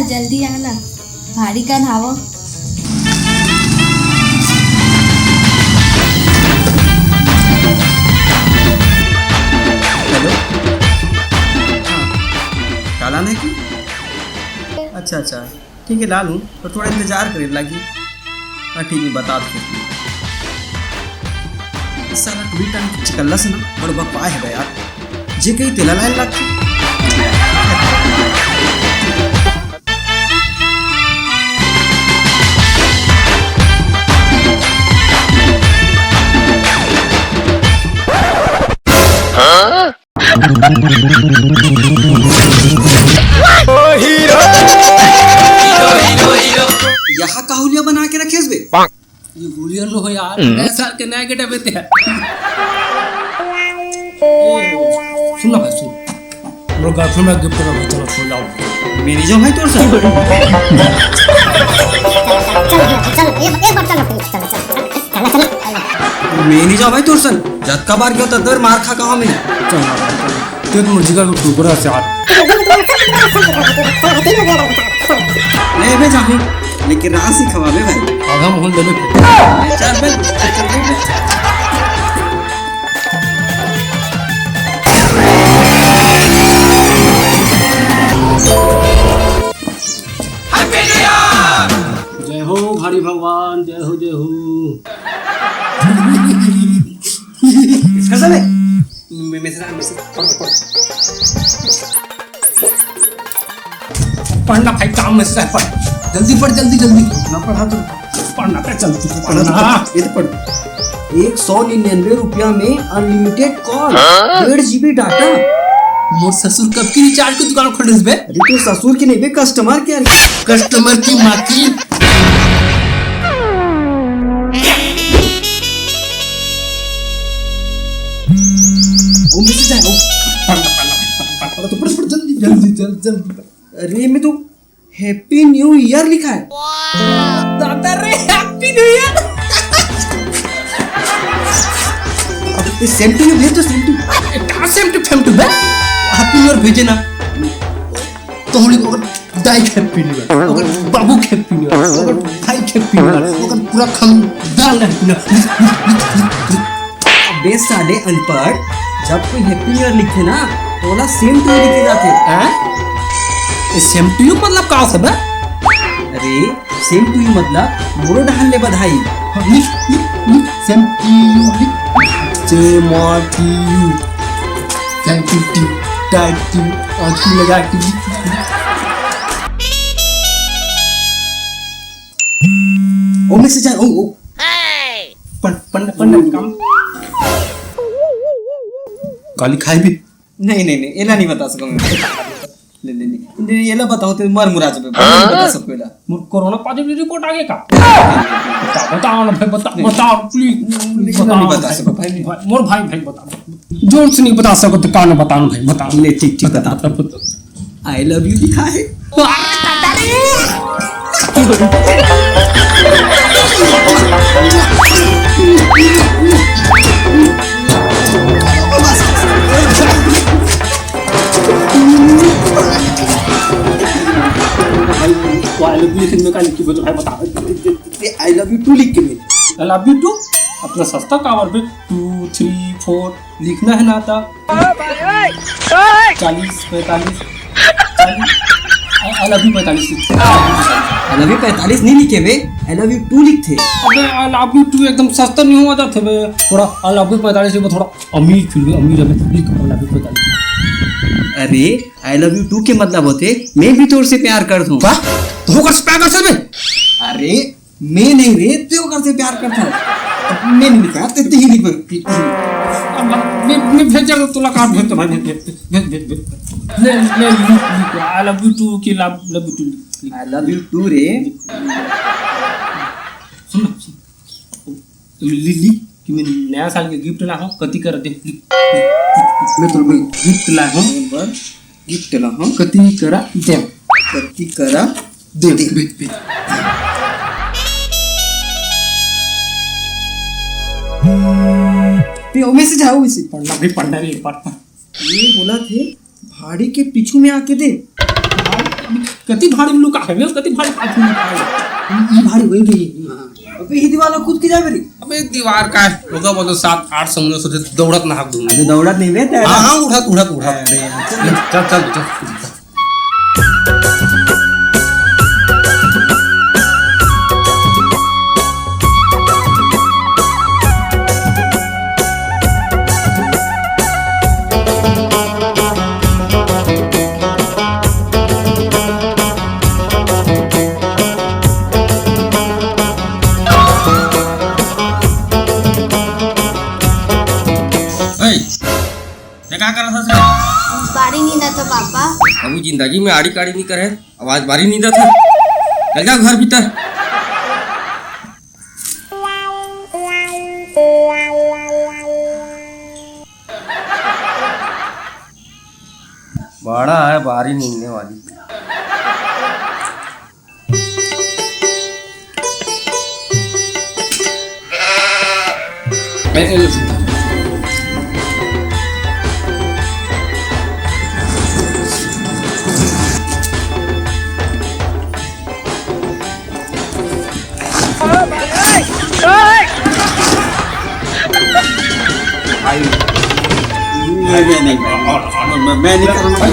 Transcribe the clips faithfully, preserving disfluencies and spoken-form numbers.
जल्दी आना, भारी कन हावो। हेलो। हाँ, काला नहीं की? अच्छा, अच्छा, ठीक है, ला लूँ, पर थोड़ा इंतजार करे लागी। हाँ, ठीक है, बता दो। साला टूरी टाइम चिकल्ला से ना बड़ बकवास है यार। जे कही तेला लाइन लागथे। यहाँ का हुलिया बना के रखेस बे? ये हुलिया नो हो यार, हम्म। ऐसा के नया गेटअप पे ते। ए, सुन ना भाई, सुन। मोर गर्लफ्रेंड ला गिफ्ट करना भाई, चलो, सो जाओ। मैं नहीं जाऊँ भाई तोर संग। चलो, चलो, एक, एक बार चलो, please, चलो, चलो, चलो, चलो। मैं नहीं जाऊँ भाई तोर संग। जतका बार गयो, ततका बार मार खा कहाँ मैं। चल ना भाई, चल। तें तो मोर जिगर के टुकड़ा हस यार। नहीं बे जाहूँ, लेकिन राशि खवाबे भाई। आधा मोहन देबे फिर। चल बे, चल बे। जय हो भारी भगवान, जय हो, जय हो। इसका साले, मैं, मैं, मैं, मैं, पढ़, पढ़। पढ़ना भाई, काम में से पढ़। जल्दी पढ़, जल्दी, जल्दी। ना पढ़ा तो पढ़ना पे चल तू, पढ़ना पढ़ना। तो, ये तो पढ़। एक सौ निन्यानवे रुपया में अनलिमिटेड कॉल, हाँ? डेढ़ जीबी डाटा। मोर ससुर कब की रिचार्ज के दुकान खोल रहिस बे? अरे, तू ससुर की नहीं बे, कस्टमर केयर की। कस्टमर की माँ की। वो मैसेज आया, वो पढ़, पढ़, पढ़, पढ़, पढ़, तो पढ़, पढ़, जल्दी, जल्दी, जल्दी, जल्दी। अरे, मैं तो हैप्पी न्यू ईयर लिखा है। दादा रे, हैप्पी न्यू ईयर। अब सेम टू यू भेज दो, सेम टू। कहाँ सेम टू फेम टू बे? हैप्पी न्यू ईयर भेजे ना। तो हम लोग दाई के हैप्पी न्यू ईयर, ओकर बाबू के हैप्पी न्यू ईयर, ओकर भाई के हैप्पी न्यू ईयर, ओकर पूरा खानदान के हैप्पी न्यू ईयर। बे साले अनपढ़, जब कोई हैप्पी न्यू ईयर लिखे ना, तो ओला सेम टू यू लिखे जाथे। हैं? ये सेम टू यू मतलब का होथे बे? अरे, सेम टू यू मतलब मोरो डहान ले बधाई। हाँ, लिख, लिख, लिख, सेम टू यू लिख। Same to you. Thank you, too, thank you, आंखी लगा के लिख। ओ मैसेज आया, ओ, ओ। पढ़, पढ़, पढ़, काम। गाली खाए भी? नहीं, नहीं, नहीं, एला नहीं बता सकूं मैं। ले, ले, ले। नहीं, एला बताओ तो मर मुरा जबे। नहीं बता सकूं एला। मोर कोरोना पॉजिटिव रिपोर्ट आ गया का? बता, बताओ ना भाई, बता, नहीं, बताओ, प्लीज। नहीं, बताओ नहीं बता भाई, सकूं भाई। भाई, मोर भाई, भाई, बता। जोर से नहीं बता सको तो कान बता भाई, बता। ले, ठीक, ठीक, बता, बता। बता, बता। I love you लिखा है। I love you लिखने में का लिखी बता, बता। I love you too लिख के मिल। I love you too? अतना सस्ता काबर बे? Two, three, four लिखना है ना ता? चालीस, पैंतालीस, चालीस। I love you पैंतालीस लिख। I love you पैंतालीस नहीं लिखे बे, I love you too लिखथे। अबे I love you too एकदम सस्ता नहीं हुआ था बे। थोड़ा I love you पैंतालीस में थोड़ा अमीर फील हुई, अमीर, अमीर। लिख I love you पैंतालीस। अरे I love you too के मतलब होथे मैं भी तोर से प्यार करथों। का? तो होकर से प्यार कर सकते? अरे मैं नहीं रे, तें ओकर से प्यार करथस। मैं नहीं लिखा, तें, तें ही लिख। मैं, मैं भेज दूं तोला, काट भेज तो भाई, भेज, भेज, भेज, भेज, भेज। ले, ले, लिख, लिख, I love you too के love, love you too लिख, लिख। I love you too रे। सुन ना, सुन। लिख, लिख कि मैं नया साल के गिफ्ट ला हूँ, कति करा दे, लिख, लिख, लिख। मैं तो मैं गिफ्ट ला हूँ। बर गिफ्ट ला हूँ। कति करा दे। कति करा दे। दे, दे, दे। ते ओमे से जाओ इसे। पढ़ना भी पढ़ना भी, पढ़, पढ़। ये बोला थे, भाड़ी के पीछू में आके दे। कति भारी लुका हे बे, कति भारी पाछू लुका हे। ई भारी होई गई। अबे, ये दीवार ला कूद के जाबे रे। अबे, दीवार का हे? ओका बोलो, सात आठ सौ मीटर से दौड़त नहात दूँ। अबे, दौड़त नहीं बे, तैरत। हाँ, हाँ, उठत, उठत, उठत। अरे यार। चल, चल, चल, चल। ए, ये का करत हस रे? बारी नींदत हँव पापा। अभी जिंदगी में आड़ी काड़ी नहीं करे, आवाज बारी नींदत हे। चल जा घर भीतर। बड़ा है बारी नींदने वाली। भाई, नहीं, नहीं, नहीं, मैं, मैं नहीं करूँगा।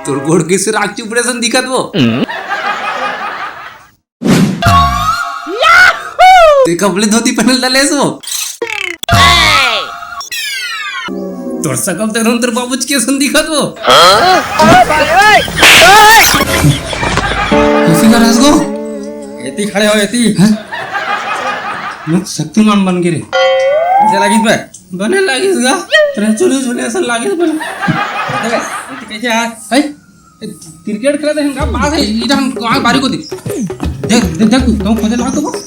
तोर गोड़ कइसे राख चुपड़े सन दिखत वो? ते कब ले धोती पहन डाले वो? तोर सकल ते रोन तोर बाबूजी के सन दिखत वो? कइसे कर हस गो? एती खड़े हो, एती। हैं? मैं शक्तिमान बन के रे। कइसे लागिस बे? बने लागिस गा, तेरे चुलू चुलू ऐसा लागिस बने। अबे, ये तो कैसे हाथ? है? ए, क्रिकेट खेलत हन का? बात है, इधर हम कहाँ बारी को दे। देख, देख, देख, तू, तू खोजे लाग तो को। खोज,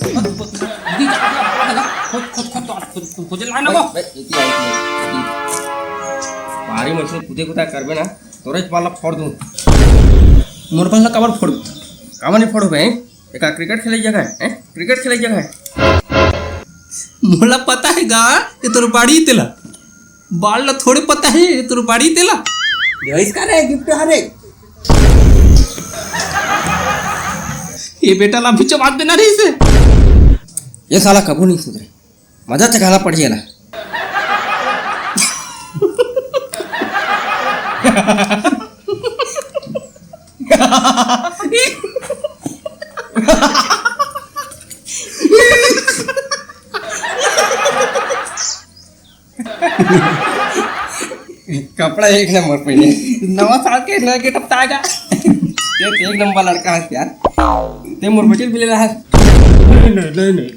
खोज, खोज, खोज, खोज, खोजे लाग ना को। भाई, भाई, ये क्या है? भारी मशीन कूदे कूदा करबे ना, तोरे बाल ला फोड़ दूँ। मोर बाल ला काबर फोड़? काबर नहीं फोड़ो बे? एका क्रिकेट खेले जगह है, हैं? क्रिकेट खेले जगह है। मोला पता है गा, ये तोर बाड़ी तेला। बाल ला थोड़े पता है, ये तोर बाड़ी तेला। भैंस का रे, गिफ्ट हरे। ये बेटा ला भी जवाब देना रही से। ये साला कबू नहीं सुधरे। मजा चखाना पड़ जाएगा। कपड़ा एक नंबर पहने। नवा साल के नया गेटअप आएगा। ये तो एक नंबर लड़का है यार। ते मोर बेटी भी ले रहा है। नहीं, नहीं, नहीं, नहीं।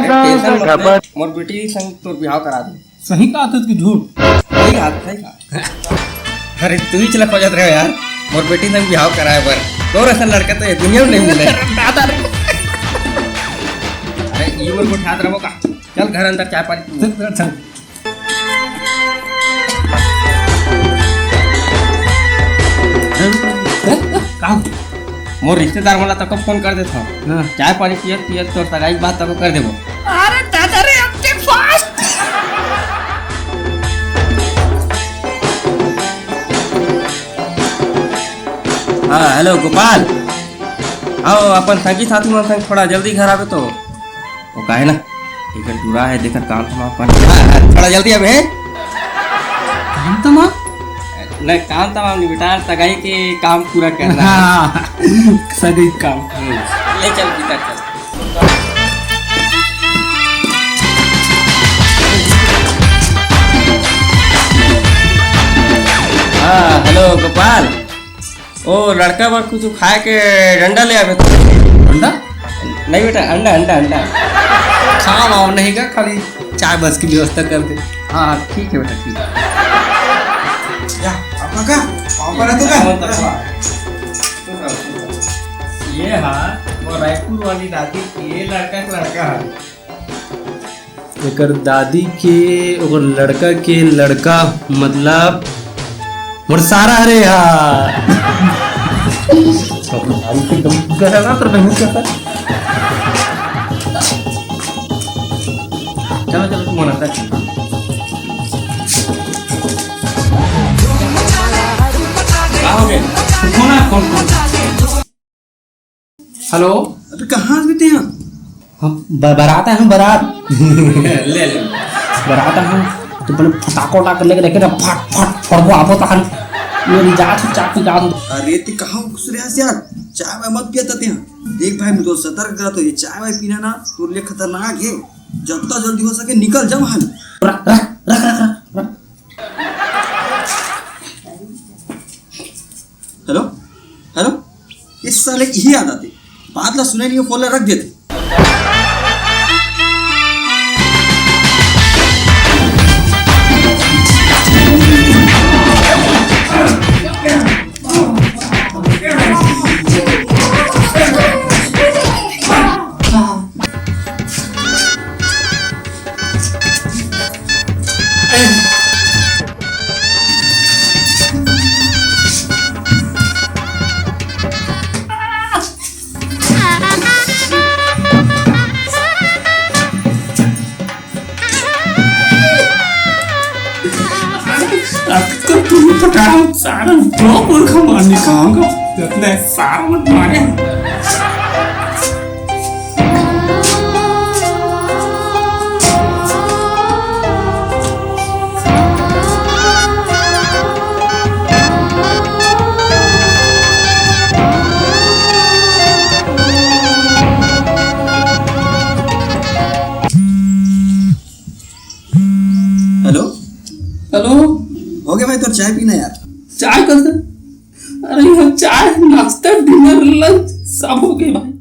टेंशन मत ले, मोर बेटी संग तोर बिहाव करा दे। सही कहा था कि झूठ? सही कहा, सही कहा। अरे तू ही चला खोजत रहे यार, मोर बेटी संग बिहाव कराए बर। तोर ऐसा लड़का तो ये दुनिया में नहीं मिले। दादा रे। अरे ये मोर को ठात रहो का? चल घर अंदर चाय पानी पी। चल, चल, चल। का? मोर रिश्तेदार मन ला तको फोन कर देथव। हाँ। चाय पानी पियत पियत तोर सगाई के बात तको कर देबो। अरे दादा रे, अतके फास्ट। हाँ, हेलो गोपाल। आओ, अपन संगी साथी मन संग थोड़ा जल्दी घर आबे तो। वो काहे ना, एकर टूरा है, देकर काम तमाम कर। हाँ, हाँ, थोड़ा जल्दी आबे, हैं? काम तमाम? नहीं, काम तमाम नहीं बेटा, सगाई के काम पूरा करना है। हाँ, सगाई काम। हम्म, ले चल भीतर चल। हाँ, हेलो गोपाल। ओ, लड़का बर कुछ खाए के डंडा ले आबे तो। डंडा? नहीं बेटा, अंडा, अंडा, अंडा। खावा वावा नहीं का, खाली चाय बस की व्यवस्था कर दे। हाँ, हाँ, ठीक है बेटा, ठीक है। या, आपका का? पापा रहते का? ये हाँ, वो रायपुर वाली दादी के लड़का का लड़का है। एकर दादी के, ओकर लड़का के लड़का, मतलब मोर सारा हरे हा। चलो, चलो, तुम मना कर। का हो गया? कौन है? कौन, कौन? हेलो। अबे कहाँ से बीते हैं? हम ब-, बारात आए हैं, बारात। ले, ले। बारात आए हैं, तो अपने फटाको उटाको लेके रखे ना, फट, फट, फटको आपो तहन। ये नहीं जा, चुपचाप से जा। अरे, ते कहाँ घुस रहे हैं यार? चाय वाय मत पिया ता ते। देख भाई, मैं तो सतर्क करा तो, ये चाय वाय पीना ना, तोर लिए खतरनाक है। जतना जल्दी हो सके, निकल जा वहाँ। रख, रख, रख, रख, रख, रख। हेलो, हेलो, इस साले की ही याद आती। बात ला सुने नहीं, फोन ला रख देते। अतका तुम्हें पटाओ, सारा दो मूर्खा मारने का होगा। इतना सारा मत मारे। हेलो। हेलो। हो गया भाई, तोर चाय पीना यार। चाय कर दे। अरे यार, चाय, नाश्ता, डिनर, लंच सब हो गए भाई।